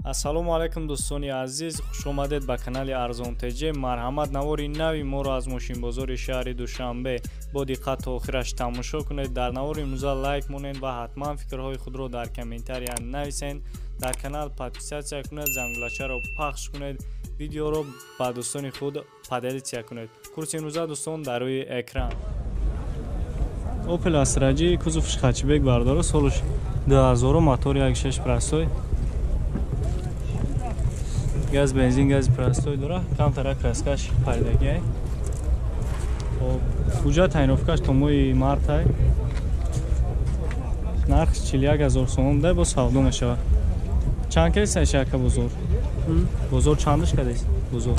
Ассалому алайкум дӯстони азиз, хуш омадед ба канали Арзон ТЖ. Марҳамат, навори нави моро аз мошинбозори шаҳри Душанбе бо диққат то охираш тамошо кунед. Дар навори имрӯза лайк монед ва ҳатман фикрҳои худро дар комментария нависед. Дар канал подписатсия кунед, зангулачаро пахш кунед, видеоро ба дӯстони худ поделитсия кунед. Курси имрӯза дӯстон дар рӯи экран. Opel Astra G кузовш хэтчбек бардора, солш 2000, мотор 1.6 простой. Газ бензин, газ простой дора, камтара краскаш паридагиай. Хоб, ҳуҷҷат тайиновкаш то моҳи мартай. Нарх 41 000 сомон дай, бо савдо мешавад. Чанд кадест шака бозор? Бозор чандаш кадест? Бозор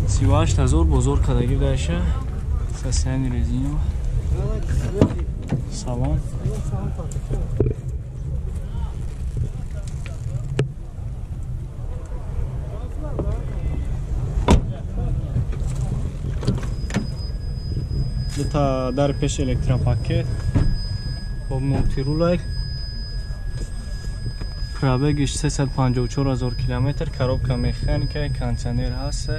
38 000 бозор кадаги дайша. Состояние резиновое. Салон. Дута дар пеш электропакет. Бо мултирулай. Пробегиш 354 000 километр, коробка механика, кондиционер ҳаст.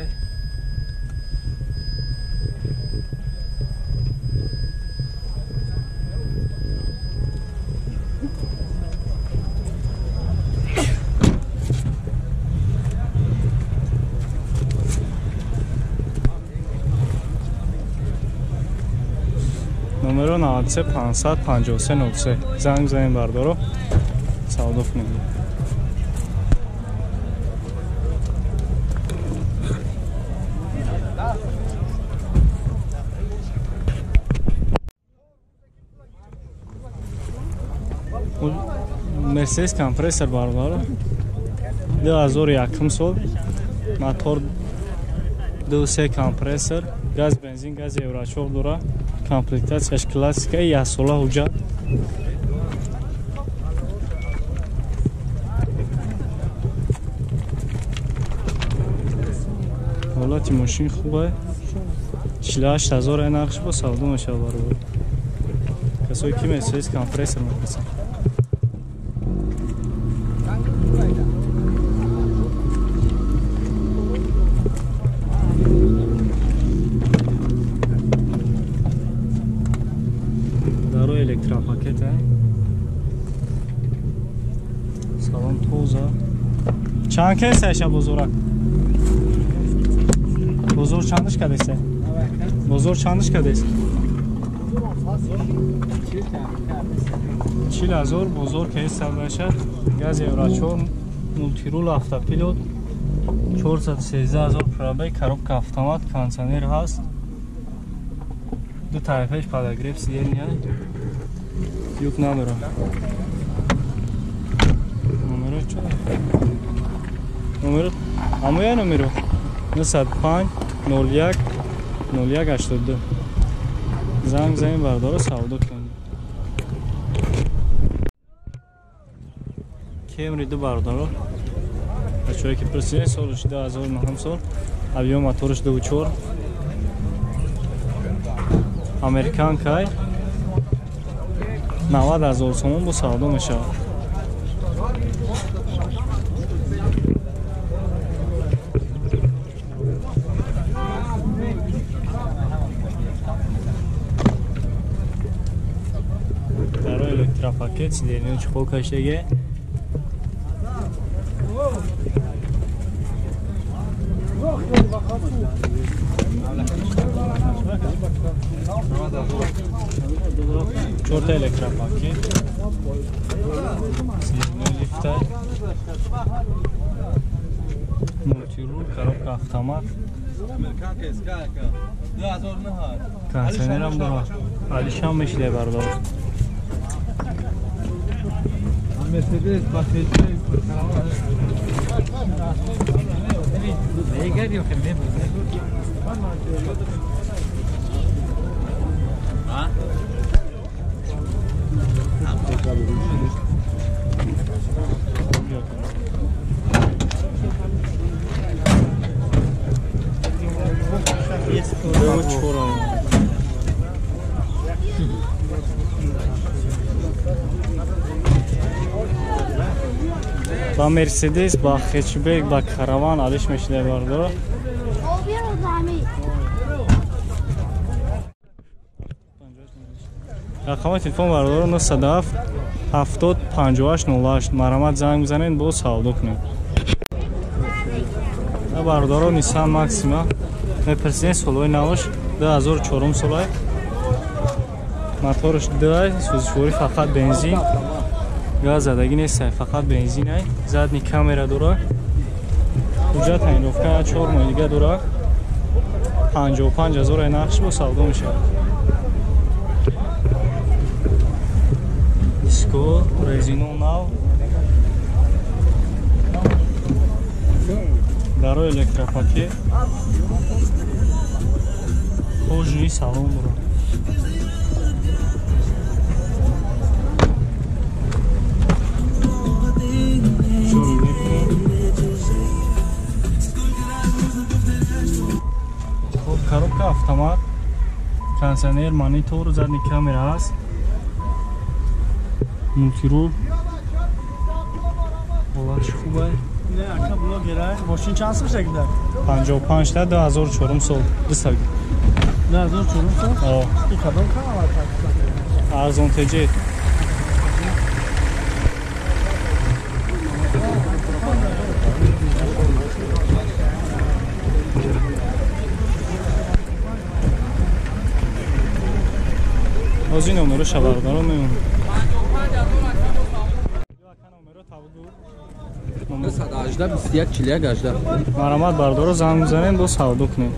Номеро 93 553 03. Занг занем бардоро, савдо кунем. Мерседес компрессор бародаро, 2001 сол, мотор 2.3 компрессор, газ бензин, газ евро 4 дора, комплектатсияш классика, яксола ҳуҷҷат. Ҳолати мошин хубе. 48 000 нархш, бо савдо мешавад баробар. Касое ки Мерседес компрессор мехостанд. Даро электропакет, салон тоза. Чанд кесаша бозорак? Бозор чандаш кадеса? Бозор чандаш кадеса? 40 000 бозор кеса баша. Газ евро 4, мултирул, автопилот, 413 000 пробег, коробка автомат, кондиционер ҳаст. Ду тарафаш подогрев сидения, юк надорам. Номеро чо? Номеро ҳамоя, номеро 905 01 01 82. Занг занем бардоро, савдо кунем. Кемри ду бардоро, бачаҳое ки пурсидем, солш 2009 сол, объем моторш 2.4, американкай, 90 000 сомон, бо савдо мешавад. Даро электропакет, сиденье чехол каштаге. Чорта электропакет, сиденье лифта, мультирул, коробка автомат, кондиционерам дора. Алишам мешиде бардор. Мерседес Чора. Ба Мерседес, ба хэтчбек, ба караван алиш мешидай бародаро. Рақами телефон бародаро 907 70 58 08. Марҳамат занг бизанед, боз савдо кунед. Бародаро Nissan Maxima мепурсидем солҳои наваш 2004 солай. Мотораш 2, сӯзишворӣ фақат бензин. Газ задагӣ нест, фақат бензин ай. Задний камера дора. Ҳуҷҷат ҳайновка 4 моҳи дига дора. 55 ҳазор ай нархш бо савдо мешавад. Диско, резино нав. Дарои электропакет. Кожаный салон дора. Коробка автомат, кондиционер, монитор, задний камера ҳаст, мультирул. Ҳолатш хуб ай. Не, ака блогер ай. Мошин чанд сол шуда? 55 та 2004 сол. 2 2004 сол? О. И кадом канал ака? Арзон ТЖ. Ҳозир номеро шабардаро мемонем. 918 21 41 18. Марҳамат бардоро занг бизанем, бо савдо кунем.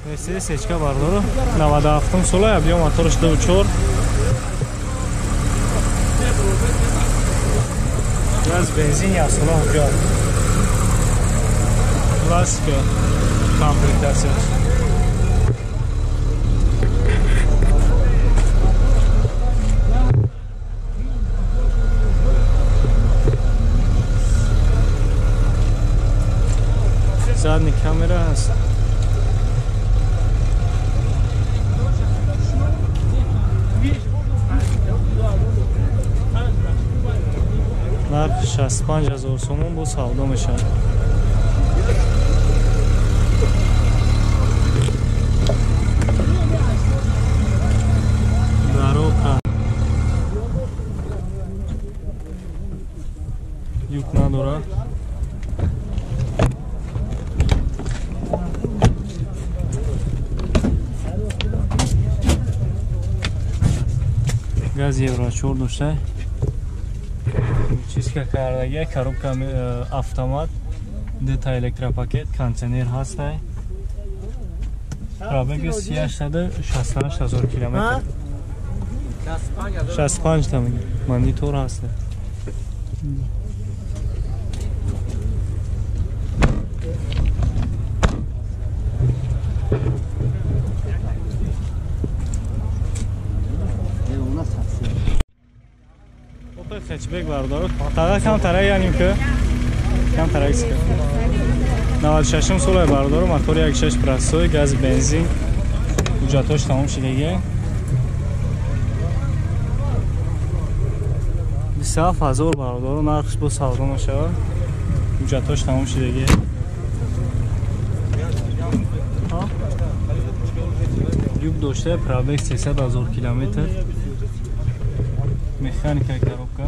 Мерседес Ечка бардоро 97 сола, объем мотораш 2.4. Газ бензин як сола ҳуҷҷат. Классика комплектатсияш. Задний камера ҳаст. Нарх 65 ҳазор сомон бо савдо мешавад. Дарока юк надорад. Газ евро 4 дошта. Чистка кардагия, коробка автомат, дета электропакет, кондиционер ҳастай. Пробеги 368 ҳазор километр. 65 та меги. Монитор ҳастай. Хэтчбек бардору. Тага камтара яним ки. Камтара ки. 96 солай бардору, мотори 1.6 простой, газ бензин. Ҳуҷҷатош тамом шудагӣ. 27 ҳазор бардору, нархш бо савдо мешавад. Ҳуҷҷатош тамом шудагӣ. Юб дошта, пробег 300 ҳазор километр. Механика коробка.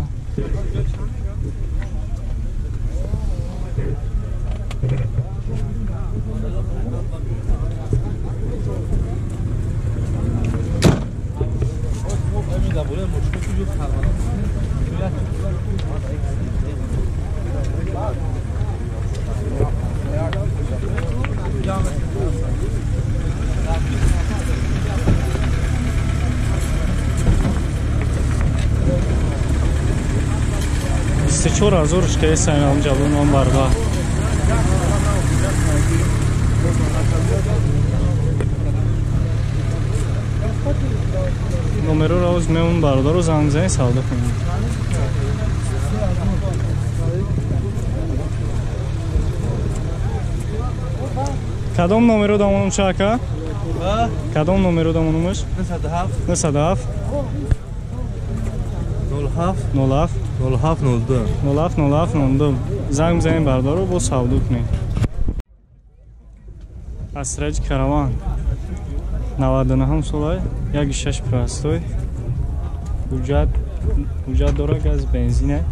Чор ҳазор шкаи сайнам ҷавонон барба. Номероро оз мемон бародаро занг занед, савдо кунем. Кадом номеро дамонум ша ака? Кадом номеро дамонумаш? 907 907 07 07 07 02 07 07 02. Занг бизанед бародаро, бо савдо кунед. Асраҷ караван 99 сола, 1.6 простой. Ҳуҷҷат дора, газ бензине.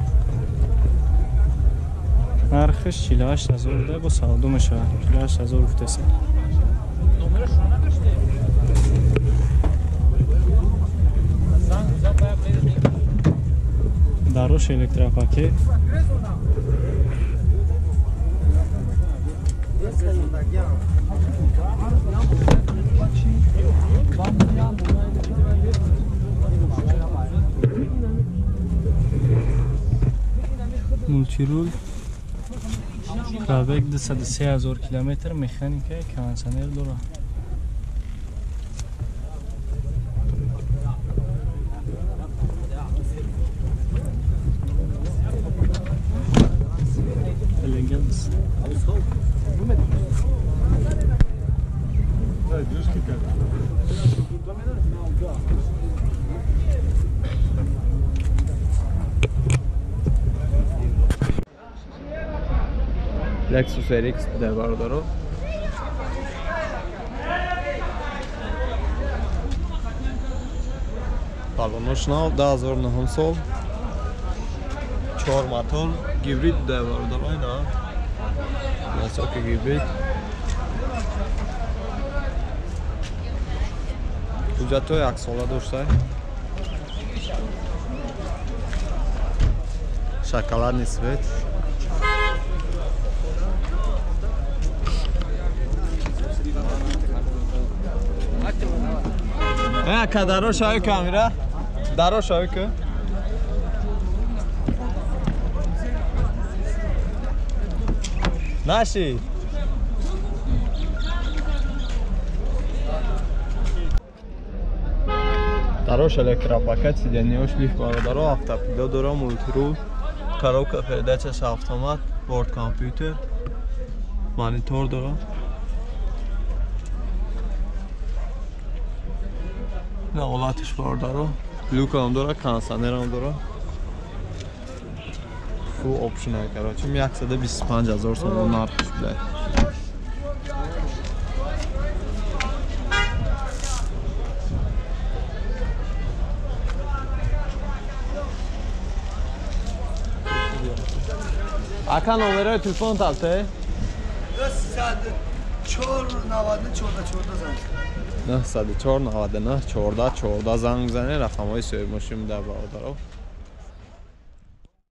Нархиш 48000 буда, бо савдо мешавад. 48000 гуфтасе. Дарош электропакет. Мултирул. Пробег 203 000 километр, механика, кондиционер дора. Элеганс. Lexus RX буда бародаро. Балонош нав, 2009 сол. 4 мотор, гибрид буда бародаро, ина. Насоки гибрид. Ҳуҷҷатҳои яксола дошта. Шоколадный цвет. Ака даро шавӣ камера. Даро шавӣ ку. Наши. Дарош электропакет, сиденьёш лифт бародаро, автопилот дора, мультирул, коробка передачаш автомат, борт компьютер, монитор дора. На ҳолатиш бародаро, люкам дора, кондиционерам дора. Full option короче, 125 000 сомон нархиш буда. Ака номерои телефон талте? 904 99 14 14 занг. 904 99 14 14 занг бизанед, рақамҳои соҳибмошин буда бародаро.